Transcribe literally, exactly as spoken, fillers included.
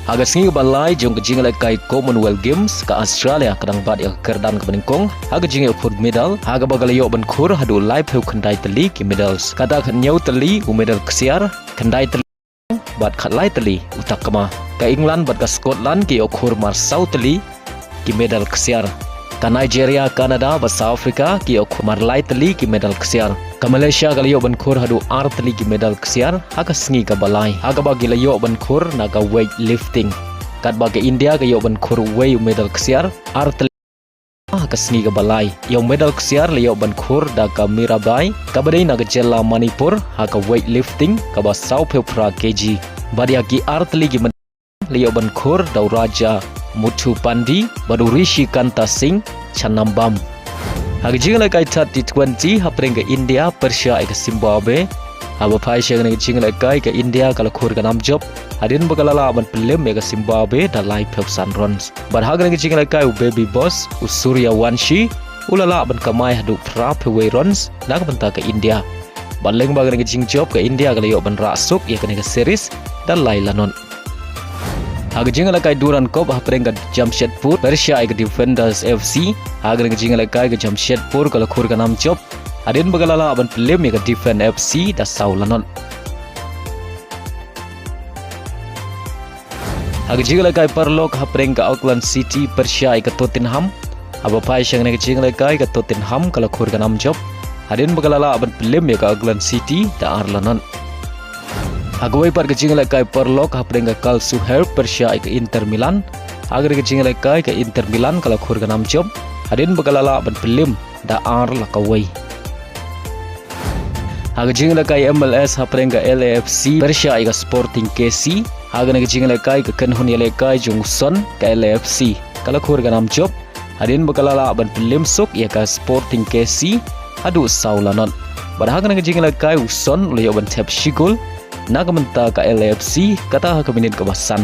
Ha ka sngi kaba lai jong ka jingïalehkai Commonwealth Games, ka Australia ka dang bat ïa ka kyrdan kaba nyngkong ha ka jingïoh khur medal, ha kaba ka la ïoh ban khur haduh laiphew khyndai tylli ki medals. Kata khathynñiew tylli u medal ksiar, khyndai tylli bad khatlai tylli u takma. Ka England bad ka Scotland ki ïoh khur mar saw tylli ki medal ksiar. Ka Nigeria, Canada bad South Africa ki ïoh khur mar lai tylli ki medal ksiar. Ka Malaysia ka la ïoh ban khur haduh ar tylli ki medal ksiar ha ka sngi kaba lai, ha kaba ki la ïoh ban khur na ka weightlifting. Katba ka India ka ïoh ban khur uwei u medal ksiar, ar tylli ha ka sngi kaba lai. Ïa u medal ksiar la ïoh ban khur da ka Mirabai, kaba dei na ka jylla Manipur, ha ka weightlifting kaba sawphew phra kg. Bad ïa ki ar tylli ki medal la ïoh ban khur da u Raja Muthupandi bad u Rishikanta Singh Channambam. Ha ka jingïalehkai thirty twenty hapdeng ka India pyrshah ïa ka Zimbabwe, haba phai sha kane ka jingïalehkai ka India ka la khur ka namjop, hadien ba ka la lah ban pynlem ïa ka Zimbabwe da laiphew san runs. Bad ha kane ka jingïalehkai u baby boss, u Suryawanshi, u la lah ban kamai haduh phraphew wei runs na ka bynta ka India. Bad lyngba kane ka jingjop ka India ka la ïoh ban rah suk ïa kane ka series da lai lanot. Ha ka jingïalehkai Durand Cup hapdeng ka Jamshedpur pyrshah ïa ka Defenders F C, ha kane ka jingïalehkai ka Jamshedpur ka la khur ka namjop, hadien ba ka la lah ban pynlem ïa ka Defend F C da saw lanot. Ha ka jingïalehkai paralok hapdeng ka Auckland City pyrshah ïa ka Tottenham, haba phai sha kane ka jingïalehkai ka Tottenham ka la khur ka namjop, hadien ba ka la lah ban pynlem ïa ka Auckland City da ar lanot. Ha kawei pat ka jingïalehkai paralok hapdeng ka Karlsruhe pyrshah ïa ka Inter Milan, ha kane ka jingïalehkai ka Inter Milan ka la khur ka namjop, hadien ba ka la lah ban pynlem da ar la kawei. Ha ka jingïalehkai M L S hapdeng ka L A F C pyrshah ïa ka Sporting K C, ha kane ka jingïalehkai ka kynhun ïalehkai jong u Son ka L A F C ka la khur ka namjop, hadien ba ka la lah ban pynlem suk ïa ka Sporting K C haduh saw lanot. Bad ha kane ka jingïalehkai u Son u la ïoh ban thep shi gol na ka bynta ka L A F C, kata ha ka minit kaba san.